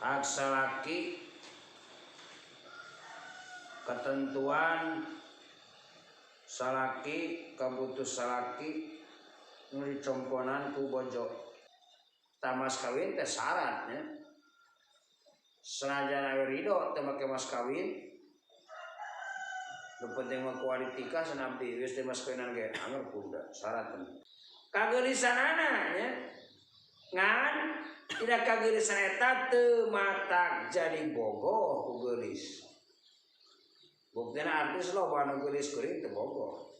Hak salaki ketentuan salaki kabutuh salaki nu dicomponan ku bojo. Tamas kawin teh syaratnya. Senajan awe ridho teh make mas kawin. Nu penting mah kualitika sanabdi geus teh mas kawinan ge anger kuda syarat. Kageulisanana nya. Ngan tidak kageulisan eta teu matak jadi bogoh ku geulis. Buktina artis loba anu geulis kuring teu bogoh.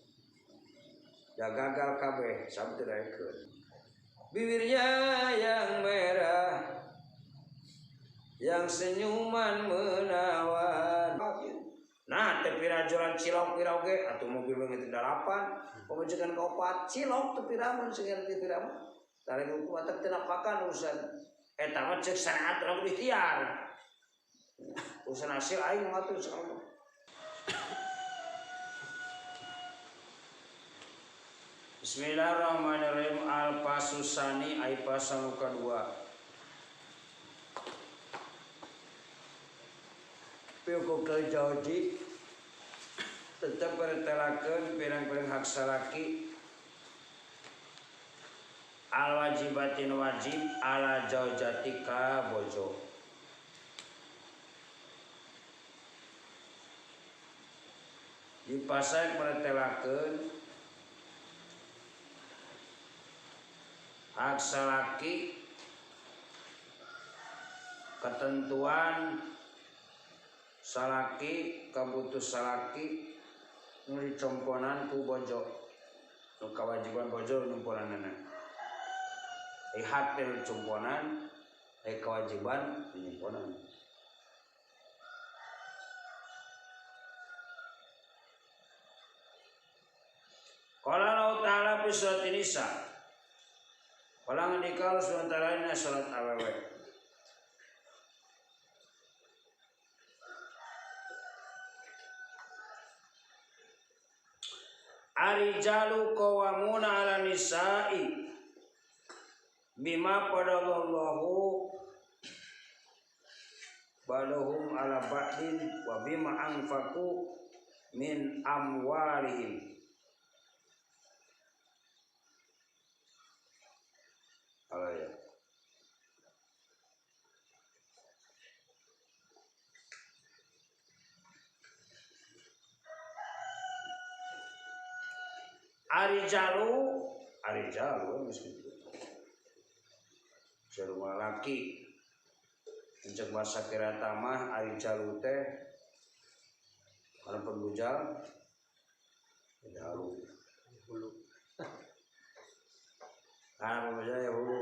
Da gagal kabeh sampe teu daekeun. Bibirnya yang merah yang senyuman menawan. Nah, teu pira jualan cilok pira oge atuh mobil leungit 8, pamajikan ka 4 cilok teu pira mun sing teu pira mah. Tare hukum atep teu napakan urusan eta mah ceuk syariat urang ikhtiar. Urusan hasil aing ngatur insyaallah. Bismillahirrahmanirrahim. Al-Fasusani ai pasal kadua. Piuku jauji tetep bertelakeun pirang-pirang hak salaki al wajibatin wajib ala jaujati ka bojo. Dipasang bertelakeun hak salaki ketentuan salaki kabutuh salaki nu dicomponan ku bojo nu kawajiban bojo numponanana hak teh dicomponan kewajiban nyimponan. Qala Allah Ta'ala fi surat Nisa. Qala ngendika Allah Subhanahu wa ta'ala dina surat awewe. Arijalu qawwamuna 'ala nisa'i bima fadalallahu ba'dahum 'ala ba'din wa bima anfaqu min amwalihim. Alaya. Arijalu, arijalu geus kitu. Sarua laki. Ceuk bahasa kirata mah arijalu teh kana bujal jalu hulu. Kana bujal ya hulu.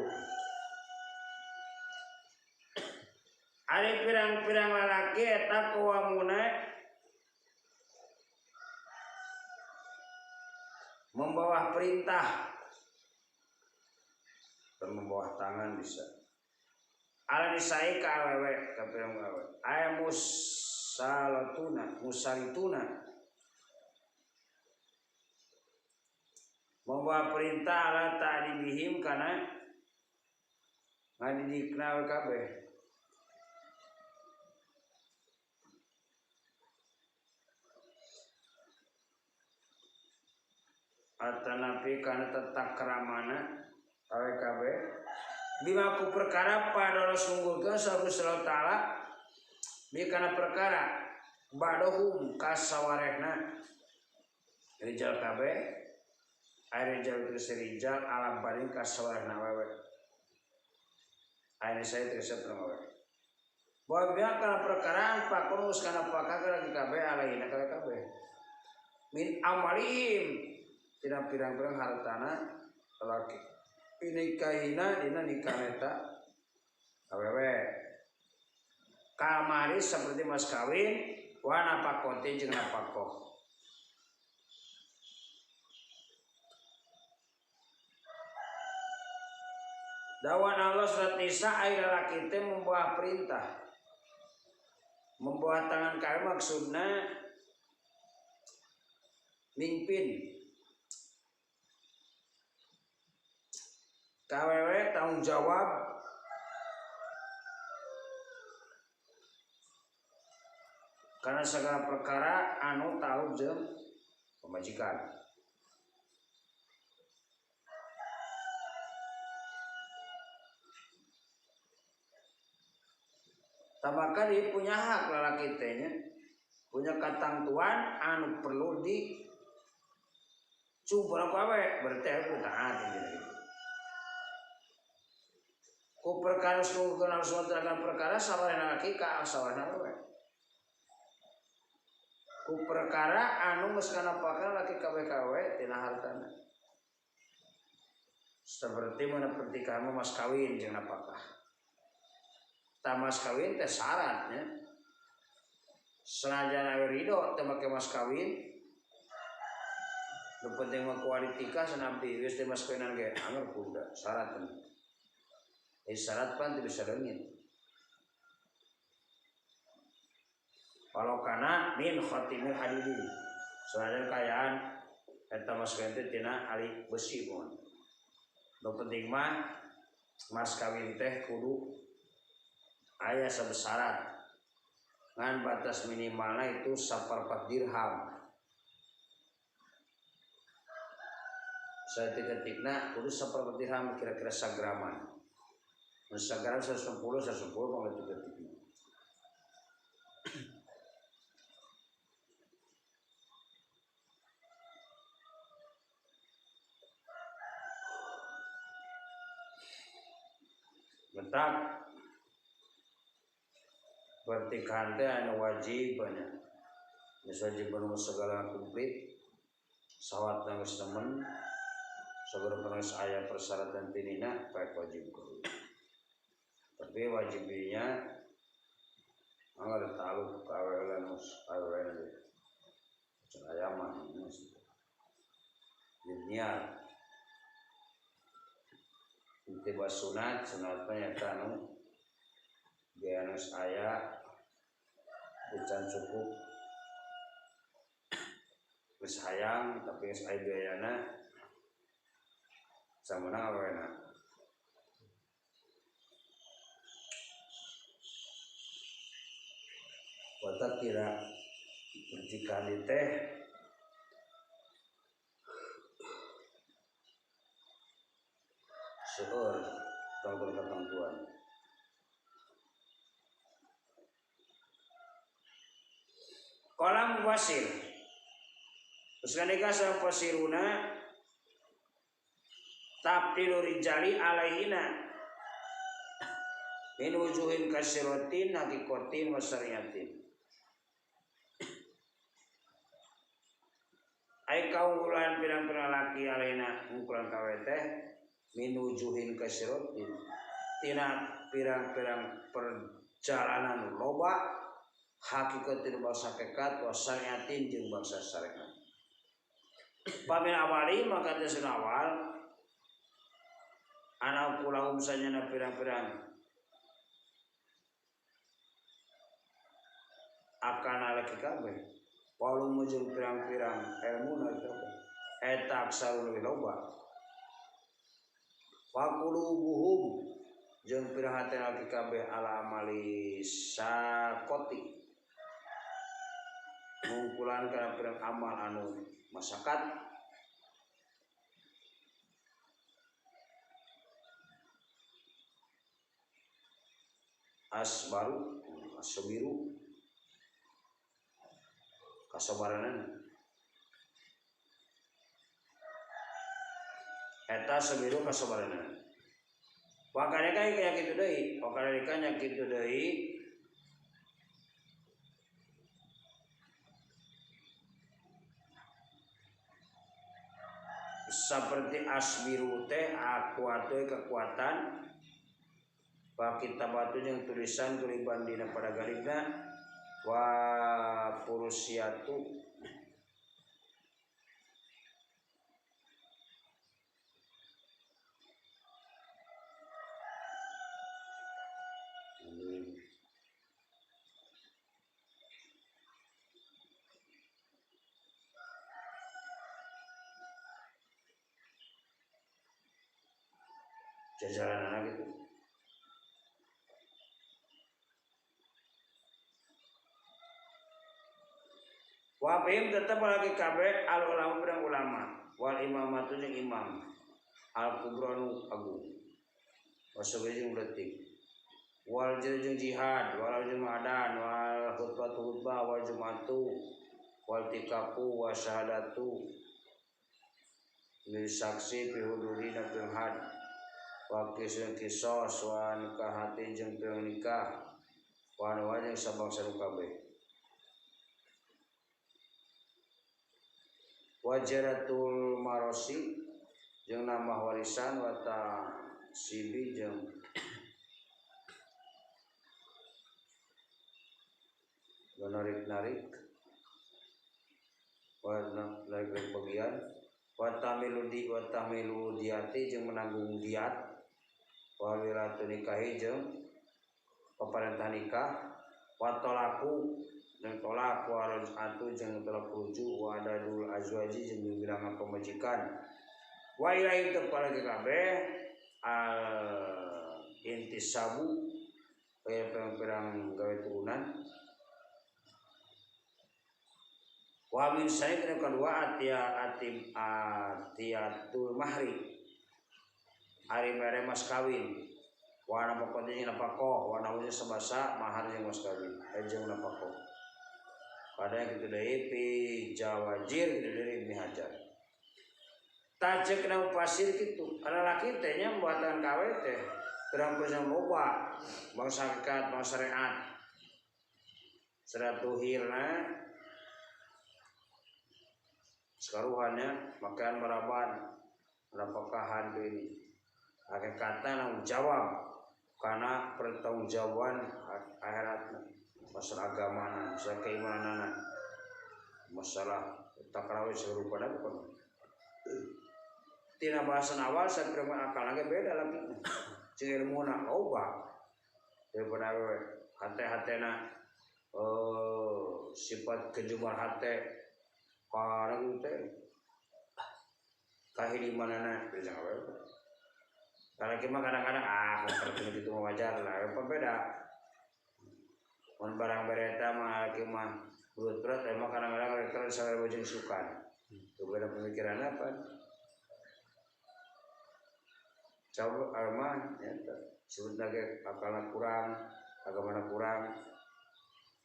Ari pirang-pirang lalaki eta kuwamuna membawa perintah dan membawa tangan bisa. Ala nisai ka awewe ka pirang awewe. Aya musalatuna, musalituna. Membawa perintah ala ta'dibihim kana ngadidikna kabeh. Atanapi kana tetak keramana AWKB bima ku perkara padahal sunggulkeun sabu sallallahu taala bi kana perkara badohum kasawarehna rijal KB ari rijal teu rijal ala baring kasawarehna awewe ari saya teu awewe bahwa biar kana perkara pakunus kana pakakara KB alaina KB min amalihim tina pirang-pirang hartana laki nikahina dina nikah eta awewe kamari seperti mas kawin wa napakote jeung napakoh dawan Allah surat Nisa ai lalaki teh membawa perintah membawa tangan kae maksudna mimpin KWW tanggung jawab Karena segala perkara anu tahu jeung pamajikan. Tambahkan dia punya hak lalaki teh nya, punya katangtuan anu perlu di cumpur ku awe, berarti aku taat gitu. Ku perkara sungguh suatu perkara sawarena laki ka sawarena awe. Ku perkara anu geus kana pakar laki kawe-kawe tina hartana. Seperti mana pernikahan mas kawin jeung napakah. Tah mas kawin teh syaratnya. Senajan awe ridho teh make mas kawin. Nu penting mah kualitika sanabdi geus teh mas kawinan ge anger kuda syarat. Syarat pan teu bisa leungit. Walau kana min khatimil hadidi. Senajan kayaan eta mas kawin teh tina ali besi mun. Nu penting mah mas kawin teh kudu aya sabesyarat. Ngan batas minimalna itu 1/4 dirham. Saeutik-eutikna kudu 1/4 dirham kira-kira sagraman. Mun sagram 110 110 pangeutik-eutikna. Mentak pernikahan teh anu wajib banyak. Geus wajib anu segala komplit. Sawat geus temen, sagala geus aya persyaratan tinina baik wajib kawin. Tapi wajibnya anggar taluk ka awewe nu awewe ge. Can aya mah geus. Dunia tiba sunat, sunat mah nyata anu geus aya can cukup geus hayang tapi geus aya biayana sameunang awena. Watak tidak pernikahan teh seueur tangtuan-tangtuan. Kolam wasir. Terus kanika sapasiruna tabdilu rijali alaihina min wujuhin kasiratin haqiqatin wa syariatin. Ai kaunggulan pirang-pirang laki alaihina ngungkulan kawe teh min wujuhin kasiratin tina pirang-pirang perjalanan loba hakikatin bangsa hakikat wa syariatin jeung bangsa syariat. Pamin awali maka teh awal ana kulahum sanyana pirang-pirang akan laki kabeh walu mujung pirang-pirang ilmu na kabeh eta aksarun leuwih loba faqulubuhum jeung pirang hate laki kabeh ala amali sakoti ngungkulan kana pirang amal anu masakat asbaru asbiru kasabaranana eta sabiru kasabaranana wakane kaya kitu deui wakane nya kitu deui seperti asbiru teh akuatu kekuatan wa kitabatu jeung tulisan tuliban dina pada galibna wa furusiatu jajaran gitu. Wa bihim tetep lagi kabeh al ulama pirang ulama wal imamatu jeung imam al kubra nu agung. Wasabir jeung leutik. Wal jeung jihad wal jeung adan wal khutbah khutbah wal jumatu wal tikapu wa syahadatu min saksi fi hududina fil had wa kisah kisos wa nikahati jeung pirang nikah wa anu jeung sabangsa nu kabeh wajaratul marosi jeung nambah warisan wa ta'sibi jeung menarik-narik wa narik bagian wa tamilu diati jeung menanggung diat wa wilatu nikahi jeung peperintah nikah wa talaku jeung tolak wa raj'atu jeung tolak rujuk wa adadul azwaji jeung bilangan pemajikan wa ilaihi tepala kabeh al intisabu kaya pirang-pirang gawe turunan wa min sayyidina kedua atiatul mahri ari mere mas kawin wa nafaqah jeung nafaqah wa nahuna sabasa mahar jeung mas kawin jeung nafaqah kada kitu deui pi jawajir kitu deui Ibnu Hajar tajekna pasir kitu lalaki teh nya buatan kawe teh pirang-pirang loba bangsa hakikat bangsa syariat seratuhirna sekaruhannya makan baraban napakahan ini hakikatnya nanggung jawab karena pertanggungjawaban akhiratna masalah agama, masalah keimanan, masalah takrawi serupa bukan tina bahasan awal sampai akal lagi beda lagi jeung ilmuna loba daripada hate-hatena sifat kejumar hate karang teh kahilimanana bisa awewe kalau mah kadang-kadang kalau gitu mah wajar lah apa beda mun barang bereta mah laki mah berat-berat emang kadang-kadang rektor sampai bojong sukan itu beda pemikiran apa coba almah ya sebut lagi akalna kurang agamana kurang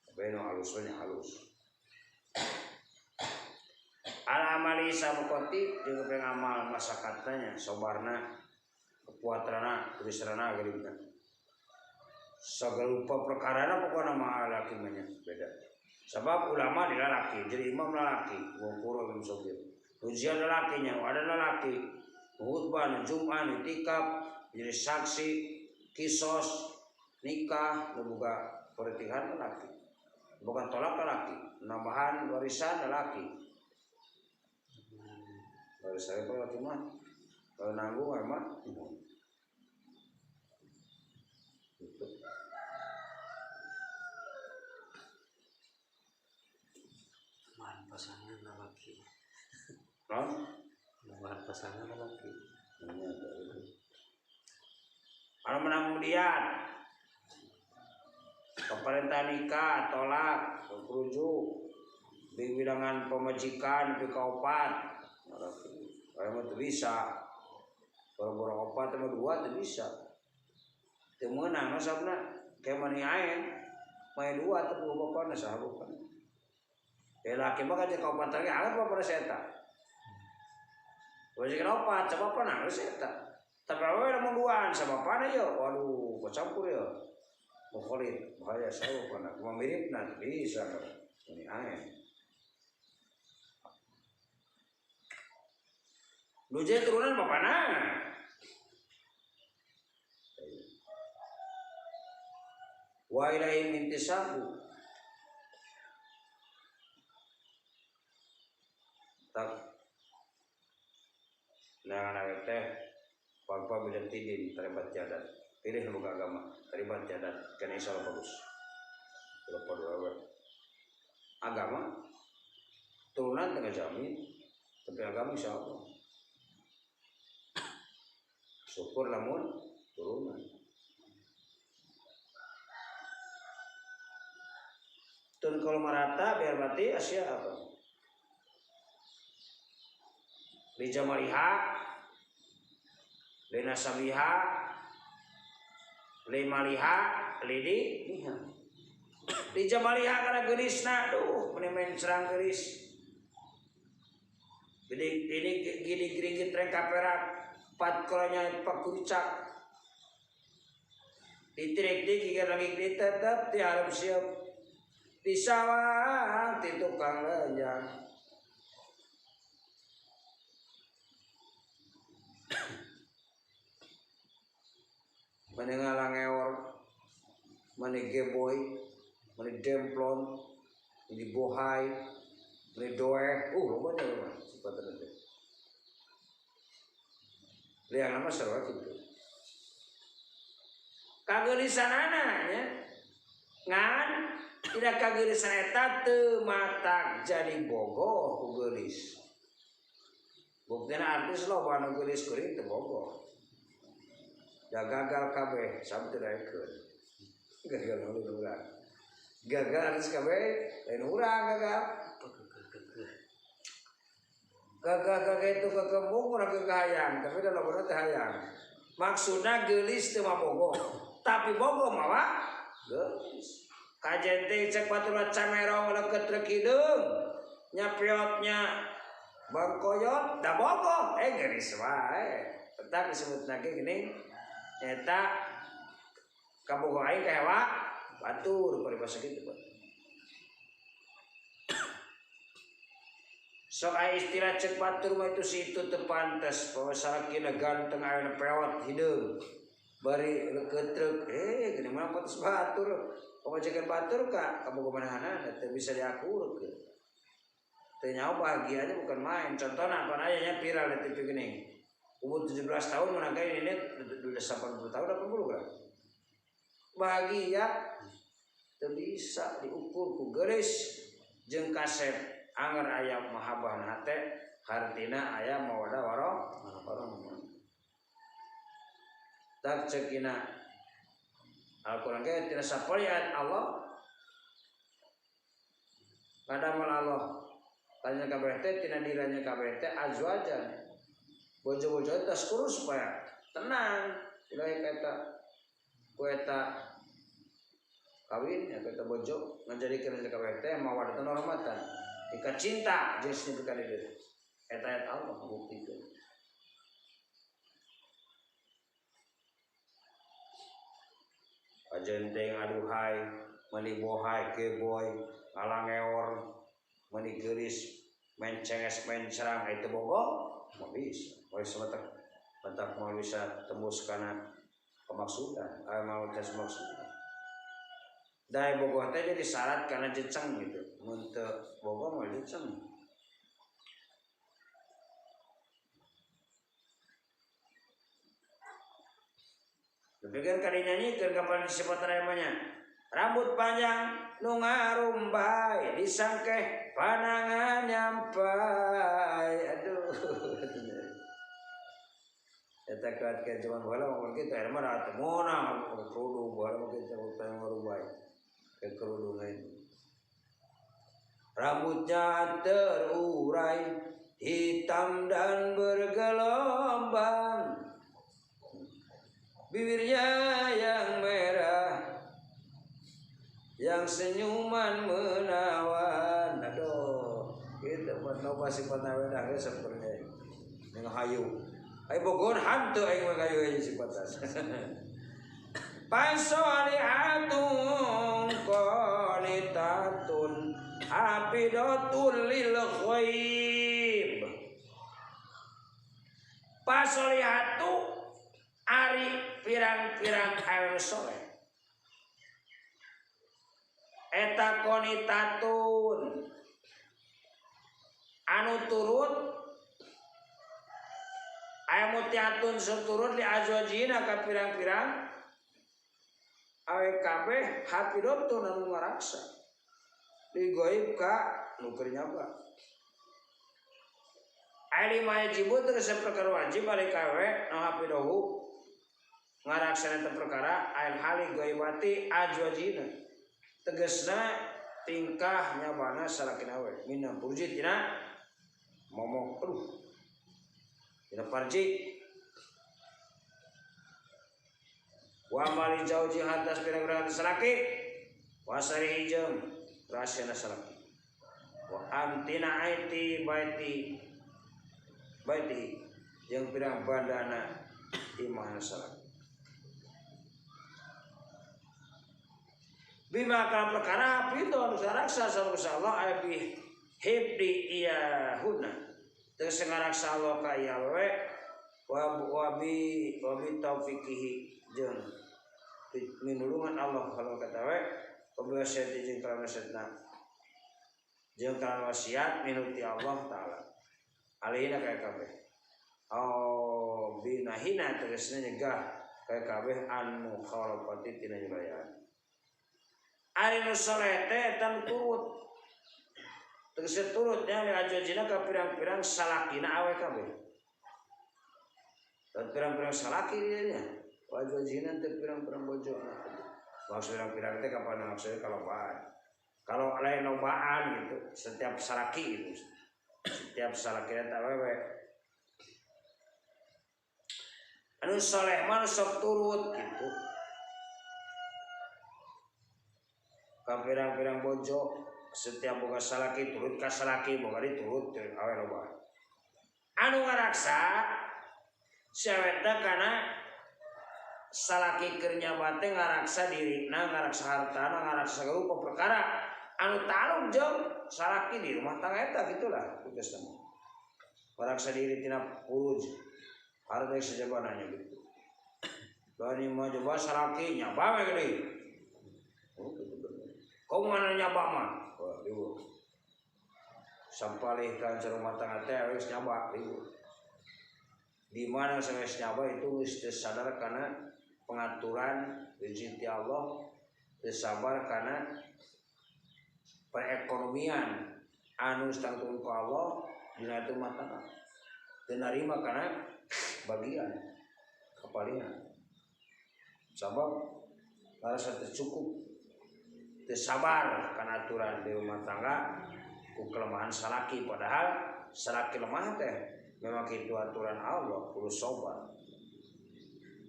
tapi nu halusnya halus al amali samukoti jeung pengamal masakatnya sobarna kekuatanna tulisrana geribna sagala rupa perkarana pokona mah lalaki mah beda sebab ulama di lalaki jadi imam lalaki wong imam sogir ujian lalakinya ada lalaki khutbah jumat itikaf jadi saksi kisos nikah nu boga pertihan lalaki bukan tolak lalaki nambahan warisan lalaki warisan apa laki mah kalau nanggung mah gitu. Nambahan pasangan laki. Hah? Nambahan pasangan laki. Kalau menanggung diat, pemerintah nikah, tolak, rujuk, bilangan pemajikan, pikaopat, kalau mau tuh bisa, boro-boro opat sama dua tuh bisa. Teu meunang sabna kayak mani aeng, main dua teu bapana saha bapana. Ya laki mah kaca kaopat lagi anggap bapana seta. Pemajikan opat sabapana geus eta. Tapi awewe lamun duaan sabapana ye, waduh kecampur ye. Mukholid bahaya sabapana, kumaha miripna bisa mani aeng. Lu turunan bapana. Wa ilaihim intisabu. Tak nah teh pagpa bidan tidin terlibat jadat. Pilih nu agama, terlibat jadat kana insyaallah bagus. Lepas dua agama turunan tengah jamin tapi agama insyaallah. Syukur lamun turunan. Tun kalau merata biar mati Asia apa? Li jamaliha, li nasabiha, li maliha, li diniha. Li jamaliha kana geulisna, duh meni mencrang geulis. Gini gini gini rengka perak, pat kolonya pak kurcak. Ditirik di gigir lagi di tetep diharap siap. Di sawah di tukang lenjang. Meni ngalangeor, meni geboy, meni demplon, meni bohai, meni doeh. Loba nya mah sifat teh. Liang nama sarua kitu. Kageulisanana nya. Ngan tidak kageulisan eta teu matak jadi bogoh ku geulis. Buktina artis loba anu geulis kuring teu bogoh. Da gagal kabeh sampe teu daekeun. Gagal lain urang. Gagal artis kabeh lain urang gagal. Gagah-gagah itu kekembung urang kekahayang, tapi da loba teh hayang. Maksudna geulis teu mabogoh, tapi bogoh mawa geulis. Kajen teh cek batur camerong leukeut treuk hideung, nya peotnya bangkoyot da bogoh, geulis wae. Tetap disebutna ge geuning eta kabogoh aing ka hewa batur paribasa kitu Pak. Sok aya istilah cek batur mah itu si itu teu pantes, bahwa salakina ganteng aya peot hideung. Bari leukeut treuk, geuning mah pantes batur. Pamajikan batur ka kabogoh manahanana teu bisa diakur ke. Teu nyaho bahagianya bukan main. Contohna apa aya nya viral di TV geuning. Umur 17 tahun menangkai ini udah 80 tahun 80 kan. Bahagia teu bisa diukur ku geulis jeung kasep anger aya mahabbah hate hartina aya mawadah warahmah. Tak cekina Al-Quran ge tina sapaliat Allah kadamal Allah tanya kabeh teh tina diranya kabeh teh azwajan bojo-bojo tas kurus supaya tenang ulah eta ku eta kawin ya eta bojo ngajadikeun kabeh teh mawadatan warahmatan ika cinta jeung signifikan itu eta ayat Allah ngabuktikeun. Ajenteng aduhai meni bohai geboy ngalangeor meni geulis mencenges mencerang itu bogoh mau bisa mau bisa bentak mau bisa tembus karena kemaksudan mau tes maksudnya dai bogoh teh jadi syarat karena jeceng gitu mun teu bogoh mau jeceng. Demikian kali nyanyi keur kapan disebut namanya rambut panjang nu ngarumbai disangkeh panangan nyampai. Aduh. Eta kuat ke zaman baheula mah kitu eta mah teu meunang kerudung baheula mah kitu panjang ngarumbai ke kerudungan. Rambutnya terurai hitam dan bergelombang, bibirnya yang merah, yang senyuman menawan. Aduh, itu buat loba sifat awewe sebenarnya. Yang hayu. Ai bogoh hantu aing mah hayu ieu sifat. Pasolihatun qanitatun hafidatul lil ghaib. Pasolihatu ari pirang-pirang awewe soleh. Eta qanitatun anu turut aya mutiatun seturut li azwajina ka pirang-pirang awe kabeh hafidotun anu ngaraksa li gaib ka nu keur nyaba. Aya lima wajibu tegese perkara wajib ari kawe nu hafidohu ngaraksana eta perkara ayal hali gaibati azwajina tegesna tingkah nyabana salakina we minna burji tina momok. Aduh Tina parji wa mali jauji hartas pirang-pirang salaki wa sarihi jeung rahasiana salaki wa amtina aiti baiti baiti jeung pirang bandana imahna salaki bima kana perkara pitu anu saraksa sareng Allah aya bi hibdi iyahuna tegas ngaraksa Allah ka ieu awewe wa bi taufiqihi jeung minulungan Allah kalau kata we wasiat jeung kana wasiatna jeung kana wasiat minuti Allah taala alihina kaya kabeh au binahina tegasna nyegah kaya kabeh an mukhalafati tina nyulayaan ari nu saleh teh tan turut tegese turutnya li ajojina ka pirang-pirang salakina awe kabeh dan pirang-pirang salaki dia nya wajojina teh pirang-pirang bojona maksud pirang-pirang teh kapan maksudnya kalobaan kalau lain lobaan gitu setiap salaki gitu setiap salaki eta awewe anu saleh mah sok turut gitu ka pirang-pirang bojo setiap boga salaki turut ka salaki boga diturut awe loba anu ngaraksa si awetna kana salaki keur nyaba teh ngaraksa dirina ngaraksa hartana ngaraksa sagala perkara anu taluk jeung salaki di rumah tangga eta gitulah putusna ngaraksa diri tina furuj harta sajabana nya gitu bari mah coba salaki nyaba we gede oh gitu kau mana nyaba mah wah ribu sampalih kan rumah tangga teh geus nyaba ribu di mana geus nyaba itu geus teu sadar kana pengaturan rezeki Allah teu sabar kana perekonomian anu tangtung ku Allah dina itu rumah tangga teu narima kana bagian kapalingan sabab ngarasa teu cukup teu sabar kana aturan di rumah tangga ku kelemahan salaki padahal salaki lemah teh memang itu aturan Allah kudu sabar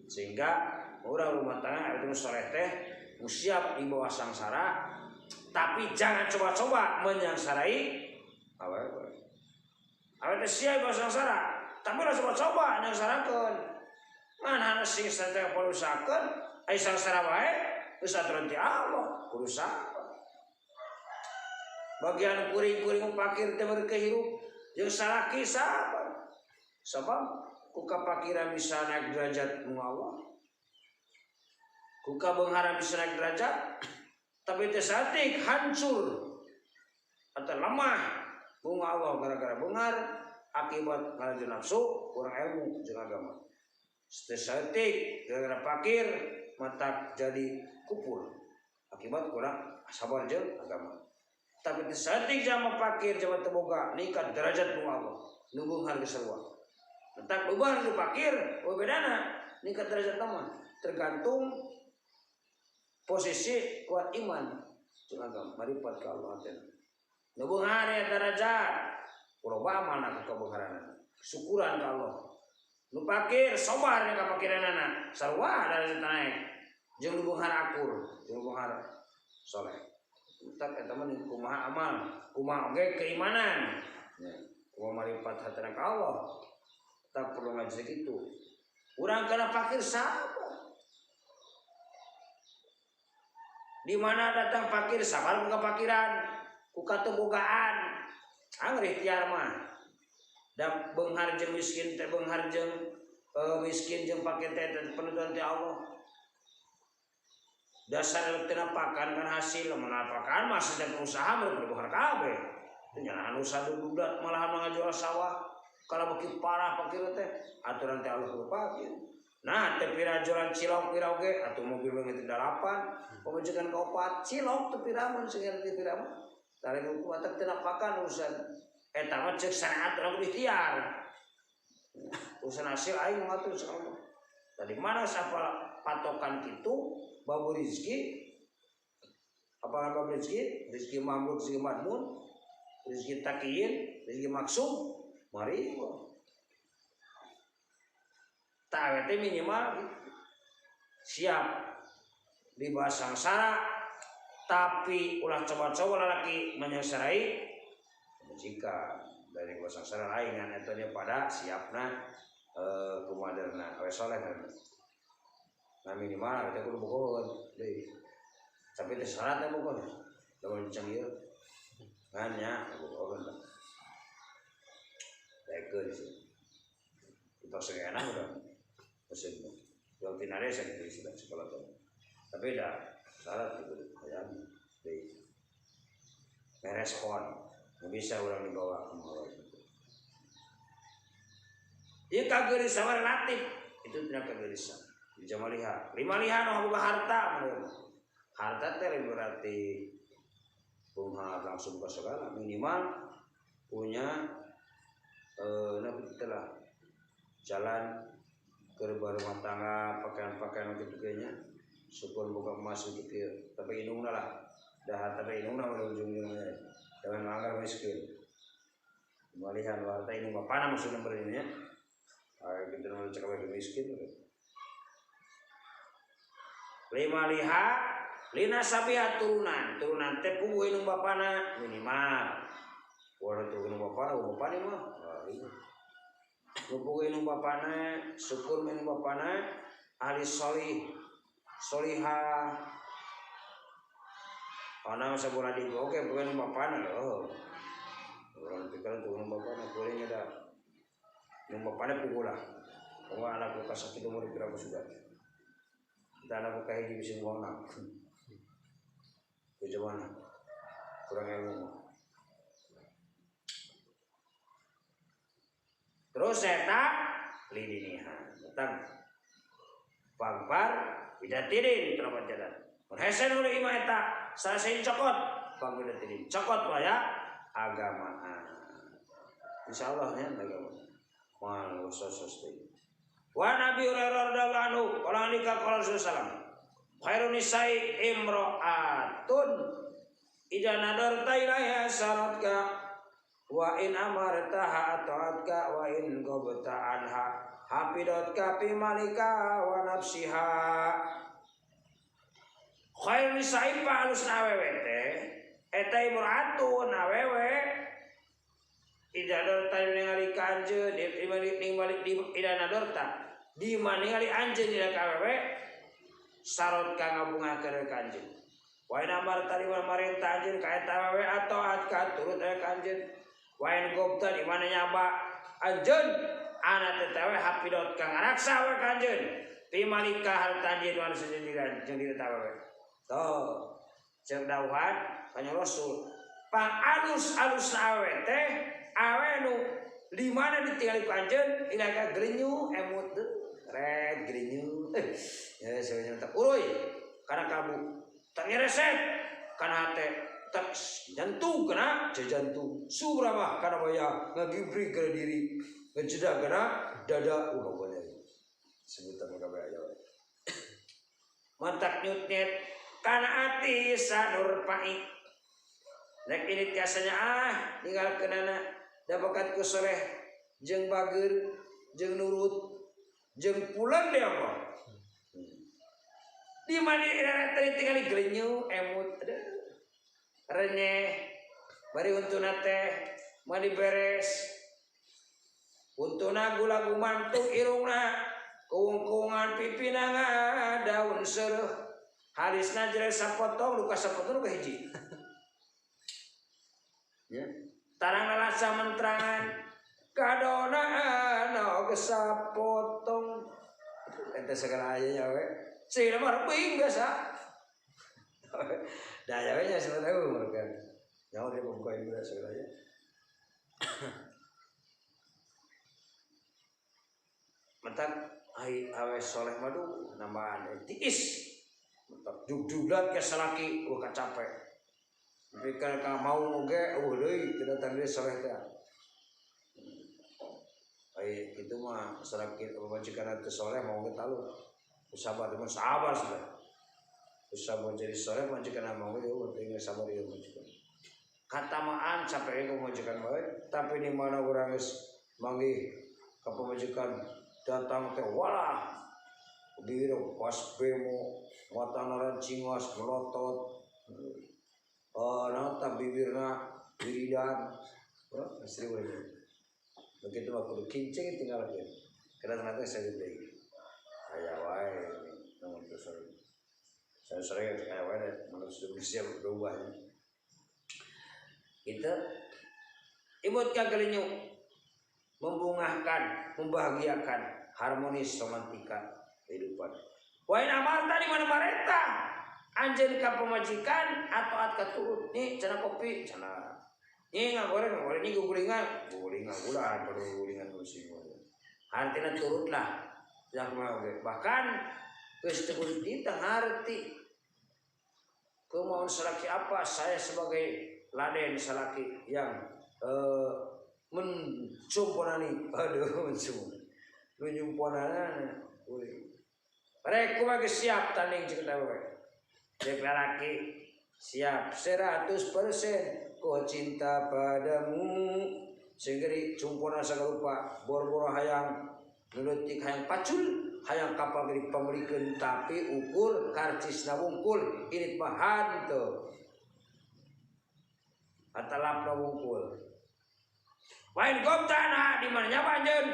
sehingga orang rumah tangga itu soleh teh siap di bawah sangsara tapi jangan coba-coba menyangsarai awewe awewe teh siap di bawah sangsara tapi ulah coba-coba nyangsarakeun ngan anu sing teh palusakeun ai sangsara wae geus aturan ti Allah kudu sabar bagian kuring-kuring pakir teh berkehirup jeung salaki sabar sabab ku kapakiran bisa naik derajat mu Allah ku kabeungharan bisa naik derajat tapi teh saeutik hancur atau lemah bunga Allah gara-gara beunghar akibat ngalajo nafsu kurang ilmu jeung agama teh saeutik gara-gara pakir mata jadi kupur akibat kurang sabar jeung agama tapi teh saeutik jama pakir jama teu boga ningkat derajat bunga Allah nu beunghar geus sarua tentang ubah nu pakir oh bedana ningkat derajat mah tergantung posisi kuat iman jeung agama maripat ka Allah teh nu beunghar ya derajat loba amalna ku kabeungharanana syukuran ka Allah nu pakir sabar ka pakiranana sarua derajat naik jeung nu beunghar akur jeung nu beunghar soleh tak eta mah kumaha amal kumaha oge keimanan nya kumaha maripat hatena ka Allah tak perlu ngaji gitu urang kana pakir sabar di mana datang pakir sabar ku kapakiran ku katebogaan angger ikhtiar mah da beunghar jeung miskin teh beunghar jeung miskin jeung pakir teh penuturan ti Allah dasar tina pakan kan hasil menapakan masih dan usaha berbuhar kabeh teu nyalahan usaha budak malahan ngajual sawah kalau beki parah pakir teh aturan teh Allah kudu pakir nah teh pira jualan cilok pira oge atuh mobil leungit 8 pamajikan ka 4 cilok teu pira mun sing teu pira mah tarik hukum atau tina pakan urusan eta mah ceuk syariat urang ikhtiar urusan hasil aing ngatur insyaallah tadi mana siapa patokan kitu babu rezeki apa bab rezeki rezeki mamluk rezeki madmun rezeki takiyin rezeki maksum mari Tah awewe teh minimal siap dibawa sangsara tapi ulah coba-coba lalaki menyangsarai pamajikan dari gua sangsara lain kan eta dia pada siapna kumaderna awe soleh kan. Nah minimal teh kudu bogoheun deui. Tapi teh syaratna bogoheun. Lamun cang ieu ngan nya bogoheun lah. Daekeun sih. Itu segeuna udah. Mesin. Jual tinare sakitu istilah sekolah teh. Tapi dah syarat itu hayang deui. Merespon. Nggak bisa orang dibawa ke mawa gitu. Ieu kageulisan relatif itu tidak kageulisan. Jamaliha, lima liha nu boga harta menurut. Harta teh berarti bunga langsung ke segala minimal punya nah lah jalan ke rumah tangga pakaian-pakaian gitu kayaknya syukur buka emas gitu ya tapi indungna lah dah tapi indungna mah ujung-ujungnya jangan langgar miskin malihan harta indung bapana maksudna berarti nya gitu nu cek miskin lima liha lina sabiha turunan turunan teh puguh indung bapana minimal warna tuh indung bapana bapana mah puguh indung bapana syukur indung bapana ahli solih solihah ana sabola di oke puguh indung bapana loh urang pikiran tuh indung bapana kuring da indung bapana puguh lah kalau anakku kasakit umur berapa sudah kita anak buka hiji bisa buang nak. Bagaimana? Kurang ilmu. Terus eta lidiniha. Datang. Pangpar bidatidin teramat jalan. Hesen oleh imah eta sarasein cokot pang bidatidin. Cokot waya agamaan. Insyaallah nya agama. Moal sos-sos teh. Wa Nabi Hurairah radhiyallahu anhu qala nikah qala Rasulullah sallam khairun nisa'i imra'atun idza nadarta ilaiha saratka wa in amartaha ata'atka wa in ghabta anha hafidatka fi malika wa nafsiha. Khairun nisa'i alusna awewe teh eta imra'atun awewe idza nadarta ningali ka anjeun idza nadarta di mana ningali anjeun dina ka awewe sarot ka ngabungakeun ka anjeun wa in amarta di mana marentah anjeun ka eta awewe ataat ka turut ka anjeun wa in gobta di mana nyaba anjeun ana teh awewe hafidot ka ngaraksa we ka anjeun fi malika harta anjeun wa sejenjiran jeung diri ta awewe tuh ceuk dawuhan kanjeng Rasul pang alus-alusna awewe teh awewe nu di mana ditinggali ku anjeun ilaga grenyu emut red grenyu ya sebenarnya tak uruy kana kalbu tak ngereset kana hate tak jantung kana jantung subrabah kana baya ngagibri kana diri ngejeda kana dada ulah boleh sebutan kabeh aya mantak nyutnyet kana ati sanur pai nek ini tiasanya ah ninggalkeunana da bakat ku soleh jeung bager jeung nurut jeung pulang dia apa di mana tadi tinggal gelenyu emut aduh renyeh bari untuna teh mani beres untuna gula gumantung irungna kuung-kuungan pipina daun seureuh halisna jere sapotong luka sapotong luka hiji ya tarang lalasa mentrangan kadona ana sapotong ente segala aya nya we sih mah peuing biasa da aya we nya sebenarnya umur kan nyaho di buka ieu segala aya mentak ai awe soleh mah duh nambahan tiis mentak jug-juglat ke salaki wah capek pikir ka mau oge eueuh deui tidak tandri soleh teh ai kitu mah salaki pamajikan teu soleh mau ge talu sabar mun sabar sudah sabar jadi soleh pamajikan mau ge eueuh teu sabar ieu pamajikan katamaan capek ku pamajikan bae tapi di mana urang geus manggih ka pamajikan Datang teh walah bibir pas bemo matana cingas melotot nata bibirna wiridan istri we begitu mah kudu kincing tinggal lagi karena ternyata saya deui aya wae namun terus saya sering aya wae manusia manusia berubah itu imut kagelinyu membungahkan membahagiakan harmonis romantika kehidupan. Wain amarta di mana mareta anjeun ka pamajikan atau at katurut nih cenah kopi cenah nih ngagoreng ngagoreng nih gugulingan gugulingan ulah pada gugulingan musim artinya turutlah yang bahkan geus teu kudu ngarti kemauan salaki apa saya sebagai laden salaki yang mencumponani aduh mencumponani mereka mah siap tanding cek eta we cek lalaki siap 100% ku cinta padamu sehingga dicumpona sagarupa boro-boro hayang leutik hayang pacul hayang kapal gede pamelikeun tapi ukur karcisna wungkul irit mah henteu atalapna wungkul wain gomtana di mana nya anjeun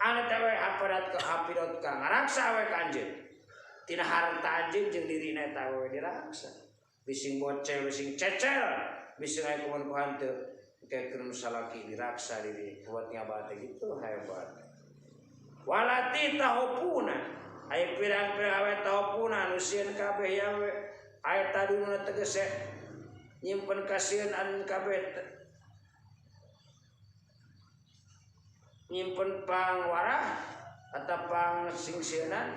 anu teh we hapadat ka hapidot ka ngaraksa we ka anjeun tina harta anjeun jeung dirina eta we diraksa bising bocel bising cecel bising aya kumaha ku hanteu kayak salaki diraksa diri buat ngabate gitu hebat walati tahopuna aya pirang-pirang awe tahopuna nu sieun kabeh ya we aya tadununa tegese nyimpen kasieun anu kabeh nyimpen pangwarah atau pang singsieunan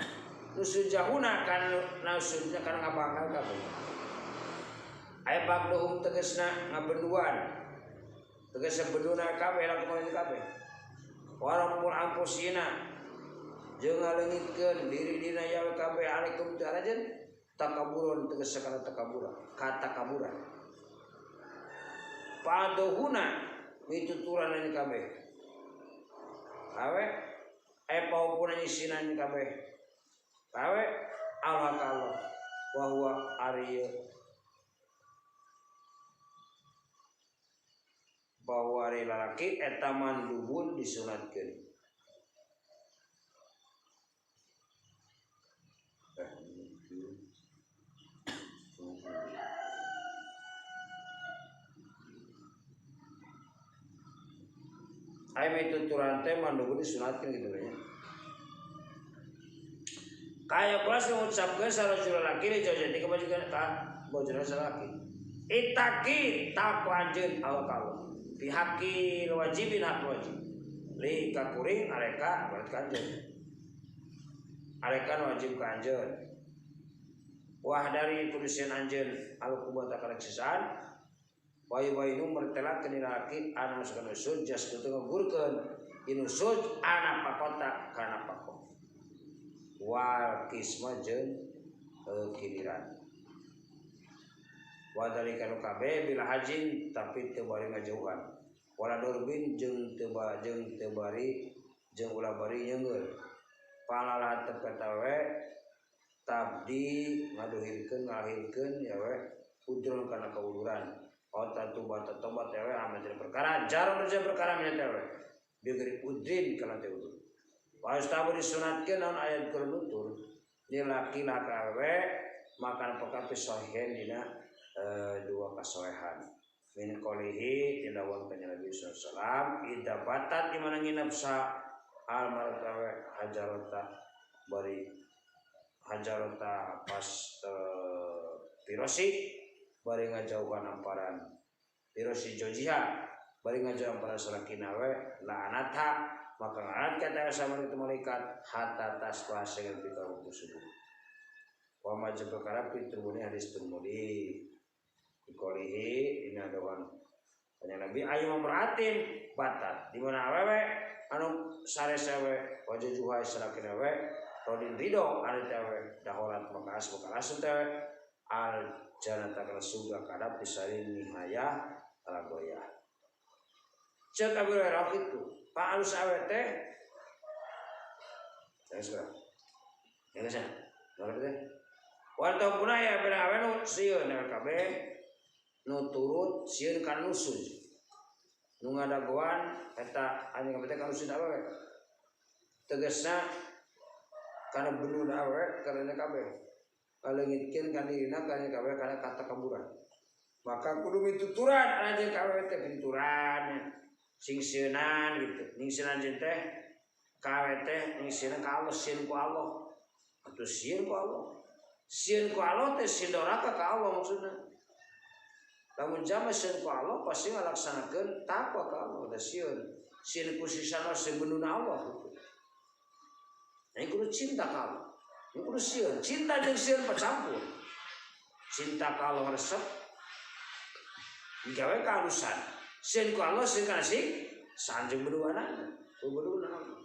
nu sujahuna kan nausudna kana ngabangkal kabeh aya bagdohum tegesna ngabenduan tegese beduna kabeh lakukan kabeh warampul ampusina jeung ngaleungitkeun diri dina yawe kabeh alaikum ta'ala takaburon tegese kana takabura katakaburan padohuna mituturan ini kabeh awe paupuna nyisinan kabeh awe Allah ka Allah wa huwa ari bahwa ari lalaki eta mandubun disunatkeun aya mituturan teh mandubun disunatkeun gitu ya. Kaya kelas mengucapkeun sarojul lalaki li jadi kebajikan ka bojona salaki. Itaki takwa anjeun Allah ka Allah. Bihaqi wajibin hak wajib. Li kakuring areka berarti kanjeun. Areka wajib ka anjeun. Wah dari kudusian anjeun al kubata kana sisaan wayu-wayu mertelakeun lalaki anu sakana sujud jas kutu ngugurkeun inu suj ana pakota kana pako. Wal kisma jeung kiliran. Wa dalika nu kabeh bila hajin tapi teu bari ngajauhan. Wala durbin jeung teu bari jeung ulah bari nyeungeul. Palalah teu we tabdi ngaduhirkeun ngalahirkeun ya we udrun kana kauluran. Ota tobat tobat ya we amat perkara jarum jeung perkara nya teh we. Bigri udrin kana teh udur. Wa istabu disunatkeun naon ayat keur nutur ni laki laka we makan pekapi sahihan dina dua kasolehan min qolihi tilawang kanjeng Nabi sallallahu alaihi wasallam idza batat di mana nginep sa al martawe hajarota bari hajarota pas pirosi bari ngajauhan amparan pirosi jojiha bari ngajauhan amparan salakina we la'anatha maka ngarat kata sama itu malaikat hatta tasbah segala pika waktu subuh wa majib perkara pitrubuni hadis Tirmidzi dikolihi ini adawan kanjeng Nabi ayu mamraatin batat di mana awewe anu saresewe wajah juhai salakina we rodin ridho anu tewe daholat maka asbuk alasun tewe al janata kana surga kadap disari nihaya alagoya cek Abu Hurairah itu pak alus awe teh Ya sekarang. Ya geus. Ngarep teh. Warta punaya beda awe nu sieun kabeh nu turut sieun kana nusuz. Nu ngadagoan eta anjing kabeh teh kana nusuz awewe. Tegasna kana benun awewe karena kabeh. Kaleungitkeun kana dirina kana kabeh kana katakaburan. Maka kudu mituturan anjing kabeh teh pinturan sing sieunan gitu. Ning sieun anjeun teh kawe teh ning sieun ka Allah sieun ku Allah. Atuh sieun ku Allah. Sieun ku Allah teh sieun doraka ka Allah maksudna. Lamun jama sieun ku Allah pasti ngalaksanakeun takwa ka Allah da sieun. Sieun ku sisana sieun benuna Allah gitu. Nah, kudu cinta ka Allah. Ini kudu sieun. Cinta jeung sieun bercampur. Cinta ka Allah resep digawe keharusan. Sieun ku Allah sieun kana sik sanjeng beduana. Ku beduna Allah.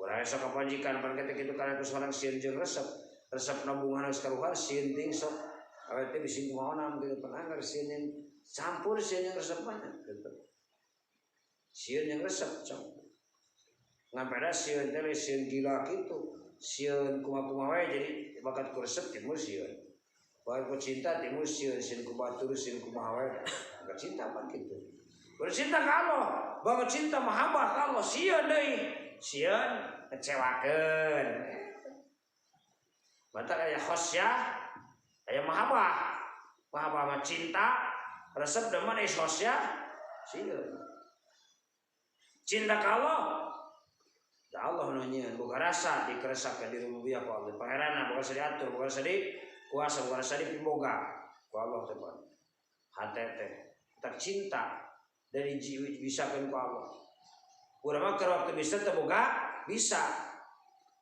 Urang sok kapanjikan pan ketik kitu kana ku seorang sieun jeung resep. Resep nabungan geus karuhar sieun ting sok awe teh bisi kumaha gitu pan anggar sieun yang campur sieun yang resep mah gitu. Sieun yang resep campur. Ngan pada sieun teh sieun gila kitu. Sieun kumaha-kumaha wae jadi bakat ku resep timbul sieun. Bakat ku cinta timbul sieun, sieun ku batur, sieun kumaha wae. Bakat cinta pan kitu. Bercinta ka Allah, bakat cinta mahabbah ka Allah sieun deui. Sieun ngecewakeun. Mata aya khasyah, aya mahabbah. Mahabbah mah cinta, resep demen aya khasyah, sieun. Cinta ka Allah, da Allah nu nyieun boga rasa dikeresakeun di rububiyah ku Allah. Pangeranna boga rasa diatur, boga rasa di kuasa, boga rasa dipiboga ku Allah teh. Hate teh tak cinta dari jiwi bisakeun ku Allah. Urang mah keur waktu bisa teu boga bisa.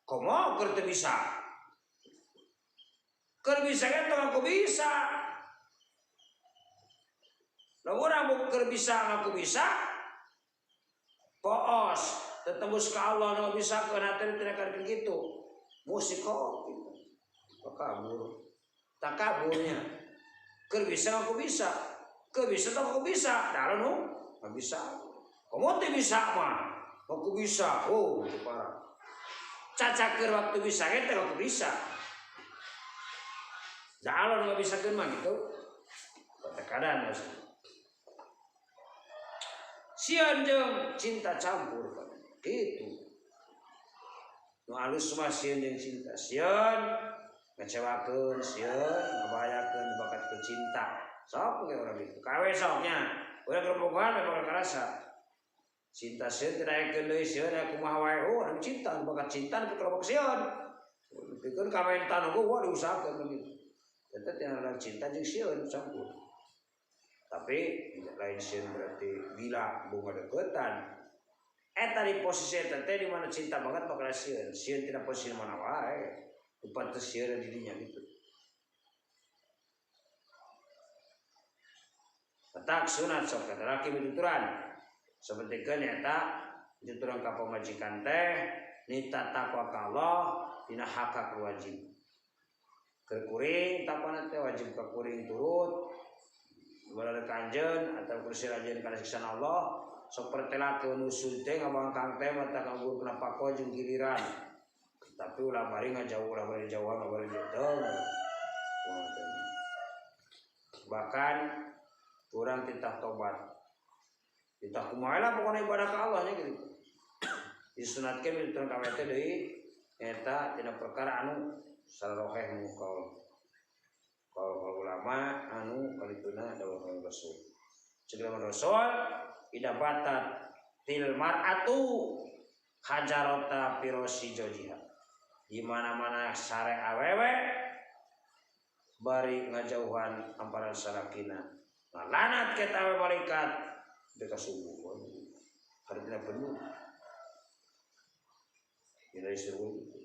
Komo keur teu bisa. Keur bisa ge teu ngaku bisa. Lamun urang keur bisa ngaku bisa, poos tetembus ka Allah nu bisa keun hate teu akan kitu. Musik kok gitu. Takabur. Takaburnya. Keur bisa ngaku bisa. Keur bisa teu ngaku bisa. Da nu nggak bisa. Komo teu bisa mah. Aku bisa. Oh, itu parah. Cacakeun waktu bisa ge teh aku bisa. Da Allah nu bisa keun mah gitu. Tekanan maksudnya. Sieun jeung cinta campur gitu. Nu alus mah sieun jeung cinta. Sieun ngecewakeun, sieun ngabahayakeun bakat ku cinta. Sok ge urang gitu. Kawe soknya. Urang gerbogan bakal karasa. Cinta sieun teu daekeun deui sieun aya kumaha wae. Oh, urang cinta bakat cinta nu kelobok sieun. Pikeun kamentan oge wah diusahakeun gitu. Eta teh cinta jeung sieun campur. Tapi tidak lain sieun berarti gila bunga deketan. Eta di posisi eta teh di mana cinta banget bakal sieun. Sieun tina posisi mana wae. Pantes sieun di dinya gitu. Petak sunat sok kata laki mituturan. Sapertikeun eta mituturan ka pamajikan teh nita takwa ka Allah dina hak-hak wajib. Keur kuring takwana teh wajib ka kuring turut. Balada kanjeun atau kursi rajen kana siksan Allah sok pertelakeun usul teh ngabangkang teh mata kanggo kena pako jeung giliran. Tapi ulah bari ngajauh, ulah bari jauhan, ulah bari jauh. Bahkan kurang titah tobat. Titah kumaha lah pokona ibadah ka Allah nya gitu. Disunatkeun mituturan ka teh deui eta tina perkara anu sararoheh nu kaul. Kaul ulama anu kalituna dawuh Rasul. Ceuk Rasul ida batat til mar'atu hajarata pirosi jojiha. Di mana-mana sare awewe bari ngajauhan amparan sarakina. Lanat kita awe malaikat mereka subuh hartina penuh. Dina disuruh gitu.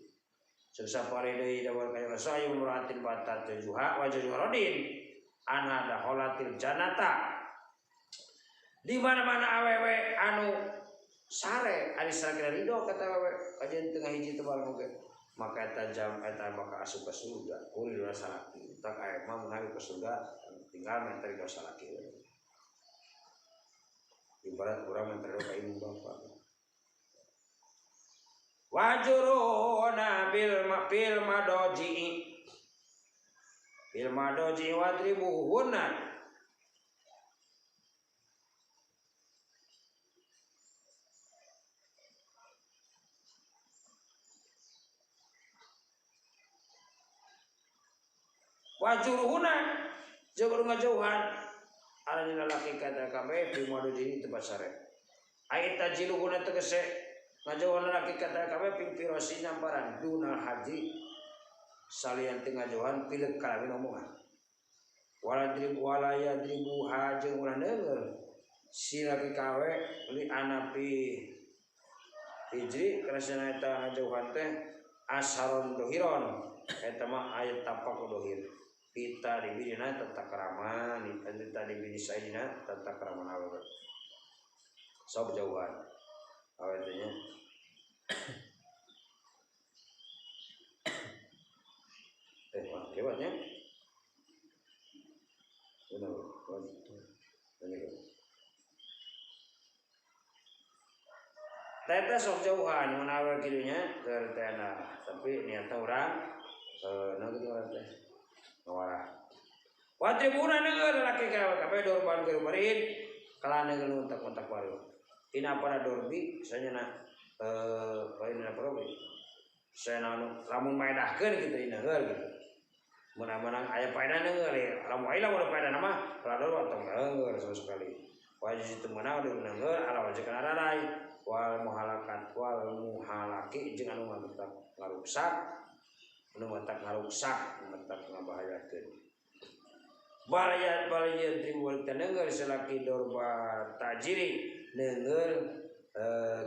Sesapare deui dawal ka Rasul ayu muratin batat juha wa juharodin anha dakhalatil jannata. Di mana-mana awewe anu sare ari sarakina ridho kata awewe kajian tengah hiji teu bareng oge. Maka eta jam eta bakal asup ke surga kuring dosa salaki tak aya mah menawi ke surga tinggal minta ridho salaki. Ibarat urang minta ridho ka ibu bapa. Wajuruna bil fil madoji fil madoji wadribuhunna wajuruhuna jeung ngajauhan alana lalaki kata kabeh fi madoji tempat sare ai tajiluhuna tegese ngajauhan lalaki kata kabeh ping pirosi nyamparan dunal haji salian teu ngajauhan pilek kalamin omongan wala dribu wala yadribu hajeung ulah neunggeul si laki kawe li anapi hijri karena eta ngajauhan teh asharon dohiron eta mah ayat tapak dohir pita dibina tata krama tata dibini sayyidina tata krama awewe sok jauhan awewe teh nya wah lewatnya benar teh sok jauhan mun awewe kitu nya keur teh tapi niatna urang naon kitu urang teh ngawarah watribuna neungeul lalaki kabeh dorban geurberin kalana neungeul untak-untak baru ina para dorbi sanyana lain ina parobi sana anu lamun maedahkeun kitu ineungeul kitu menang-menang aya paedah neungeul lamun aya lamun paedah mah kalador tong neungeul sama sekali wajib teu meunang neungeul ala wajib kana rarai wal muhalakat wal muhalaki jeung anu matak ngaruksak anu matak ngaruksak matak ngabahayakeun balayat balayat tribul neungeul salaki dorba tajiri neungeul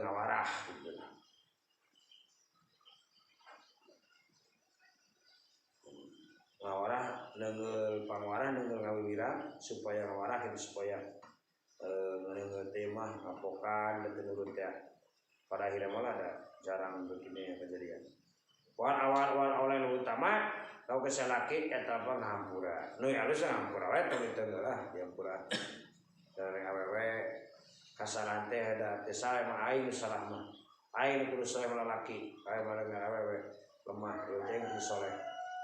ngawarah gitu. Ngawarah neungeul pangwarah neungeul ngawiwira supaya ngawarah gitu supaya neungeul teh mah ngapokan teu nurut teh. Pada akhirnya malah ada jarang begini kejadian. Wal awal wal awal utama kau kesalaki eta apa ngahampura. Nu alus ngahampura we tong itu lah dihampura. Dari awewe kasalahan teh da teh salah mah aing salah mah. Aing kudu soleh lalaki, aing bareng awewe lemah ieu teh kudu soleh.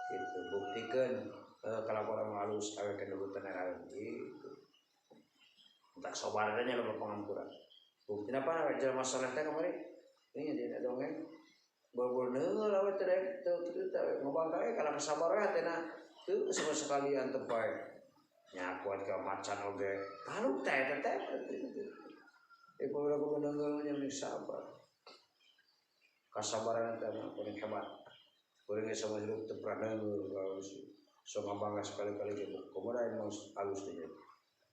Gitu buktikeun kalakuan mah alus awewe kenurutan era gitu. Tak sabar nya loba pangampura. Buktina apa jelema soleh teh kamari? Ini dia dongeng. Bol-bol neungeul awe teh teu kitu teh ngobangka kana kasabar we hatena teu sama sekalian teu bae. Nya kuat ka macan oge. Taluk teh teh teh. Ieu urang kudu neungeul nya meni sabar. Kasabaran teh mah paling hebat. Urang ge sama hirup teu pernah neungeul so ngabangga sekali-kali ge kumaha emang alus teh.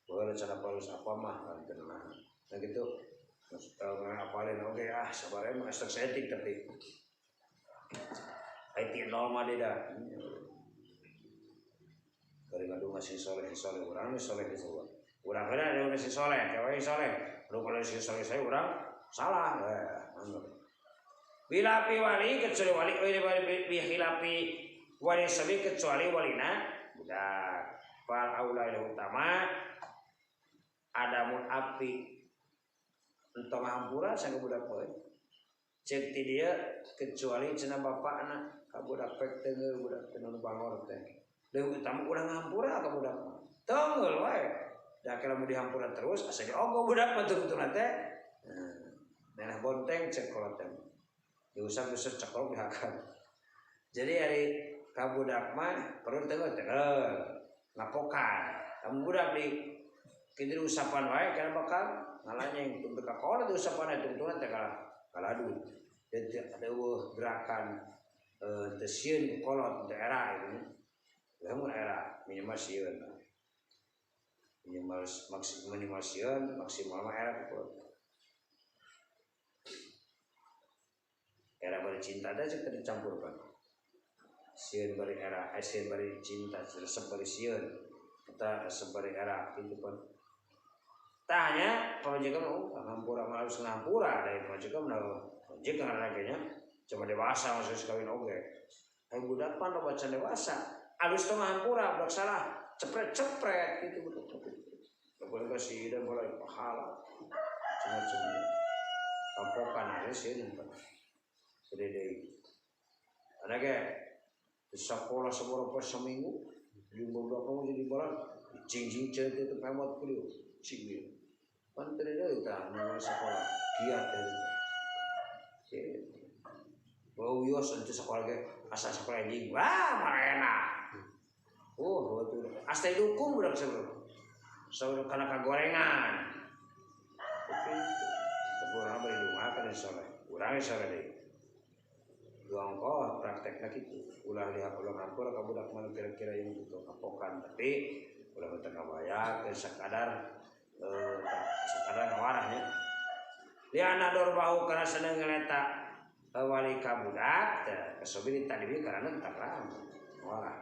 Baheula cara alus apa mah kan teu nahan. Nah gitu. Ngapalin oge ah sabar emang esek setik tapi IT nol mah dah. Dari ngadu ngasih soleh soleh urang soleh soleh. Urang kada ada ngasih soleh, cewek soleh. Lu kalau ngasih soleh saya urang salah. Bila pi wali kecuali wali, bi khilafi wali sabi kecuali walina budak. Fal aula utama adamun api entong hampura sang budak poe. Cek ti dia kecuali cenah bapakna ka budak pek teunggeul budak teh nu bangor teh. Leuwih utama urang hampura ka budak mah. Teunggeul wae. Da kalau mau dihampura terus asa ge ogo budak mah tungtungna teh. Neneh bonteng cek kolot teh. Diusap-usap cekolok dihakan. Jadi ari ka budak mah perlu teunggeul teunggeul. Ngapokan. Lamun budak di kitu usapan wae kana bakal ngalanyeng tungtung ka kolot diusapan tungtungna teh kalah kaladu. Jadi ada gerakan teu sieun kolot teu era itu. Lamun era minimal sieun. Minimal minimal sieun maksimal mah era kolot. Era bari cinta teh cek teu dicampurkan. Sieun bari era, sieun bari cinta, resep bari sieun. Eta resep bari era kitu pun. Tanya pamajikan mau ngampura mah harus ngampura dari pamajikan mah pamajikan laganya cuma dewasa masih kawin oge. Ai budak pan loba can dewasa, alus teh ngampura budak salah, cepret-cepret gitu budak. Boleh kasih dan boleh pahala. Cuma-cuma kampokan harus sieun. Jadi deui. Ada ge di sekolah sabaraha seminggu jeung budak kamu jadi barat cing-cing cerita itu pemot kuliah cing dia. Pan teu deui tah nang sekolah kiat teh. Bau yos ente sekolah ge asa sekolah anjing. Wah, marena. Oh, asa dukung budak sebelum. Sebelum kana kagorengan. Oke. Tapi urang bari dungakeun soleh. Urang soleh deui. Luang praktekna kitu. Ulah lihat ulah ngampur ka budak mah kira-kira yang gitu kapokan, tapi ulah teu kabayakeun sakadar sakadar ngawarahnya. Liana dorbahu kana seneng ngeleta wali ka budak teh kesobiri tadi karena tak ramah. Warah.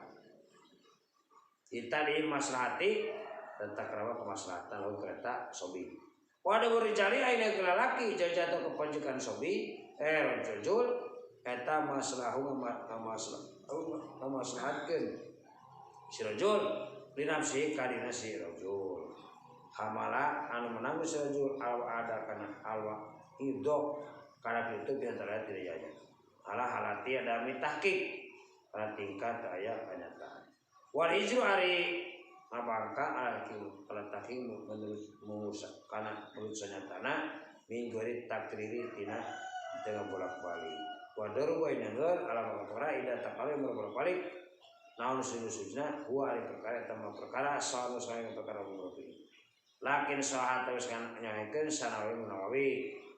Kita di maslahati tentang kerama kemaslahatan lalu kereta sobi. Waduh rijali aina lalaki jatuh kepanjukan sobi rajul eta maslahu ngamaslahatkeun si rajul linafsi kadina si rajul hamala anu menanggung si rajul al ada kana alwa idok kana itu biantara tidak jaya ala halati ada mitahqiq kana tingkat aya kenyataan wal hijru ari ngabangka ala tahqiq menurut mengusak kana menurut sanyatana minggu takriri tina dengan bolak-balik wadur wa inangeur ala perkara ida takale bolak-balik naon sujudna huwa ari perkara eta perkara salu sae perkara murfi lakin sahat wis nyahekeun sanawi munawi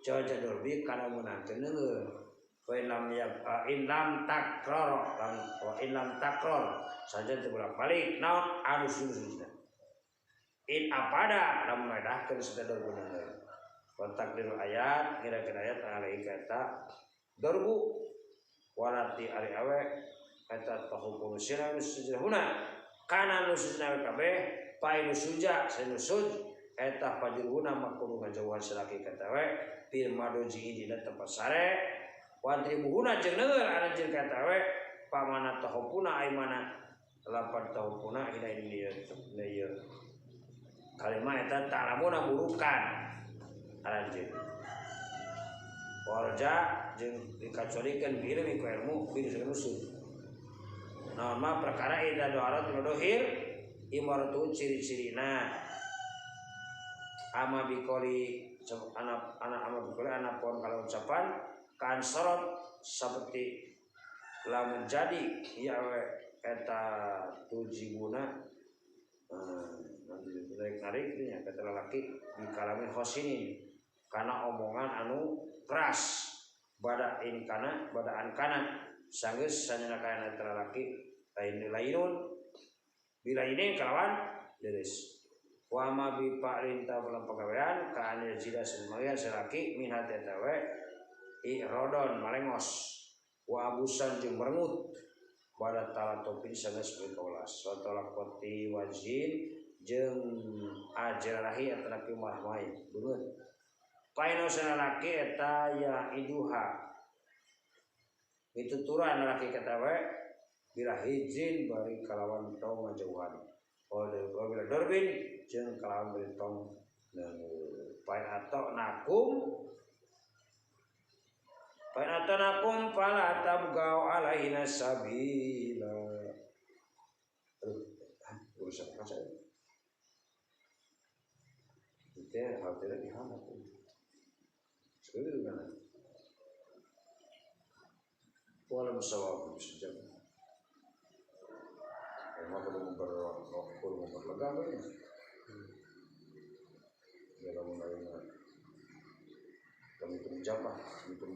jaja dorbi kana munangkeun neungeun wa lam ya in lam takror lam wa in lam takror saja teu bolak-balik naon anu sujudna in apada lam medahkeun sadar neungeun wa takdirul ayat kira-kira ayat alai kata darbu walati ari awe eta tahukum sira sujudna kana nu sujudna kabeh pae nu suja sanusuj eta fajruna makulu ngajauhan salaki kata we fil madoji dina tempat sare wadribuhuna jeung neueur anjeun kata we pamana tahupuna ai mana lapan tahupuna ina ieu kalimah eta ta'lamuna burukan anjeun warja jeung dikacualikeun bilmi ku ilmu bil nusul naon mah perkara ida doarat dohir imaratu ciri-cirina ama bikoli anak anak ama bikoli anak pon kalau ucapan kan sorot seperti lamun jadi ya eta tujibuna nanti narik nya kata lalaki di kalamin khosinin karena omongan anu keras bada in kana badaan kana sanggeus sanyana kana lalaki lain lainun bila ini kalawan leres wa ma bi pa'rinta dalam pagawean ka ane jida sumaya salaki min hati tawe i rodon malengos wa abusan jeung merengut pada talatopin sanggeus poe kaulas wa talaqati wajin jeung ajrahi atanapi marmai beungeut paino salaki eta ya iduha mituturan lalaki katawe bila hijin bari kalawan tong ngajauhan bila dorbin jeung kalawan bari tong pain atau nakum fala tabgau alaina sabila. Urusan apa saya? Itu hal tidak dihanap. Sekali gimana? Walau sawab bisa jaga. Emang kalau memperlegam ya. Dalam mulai kami hitung jabah, hitung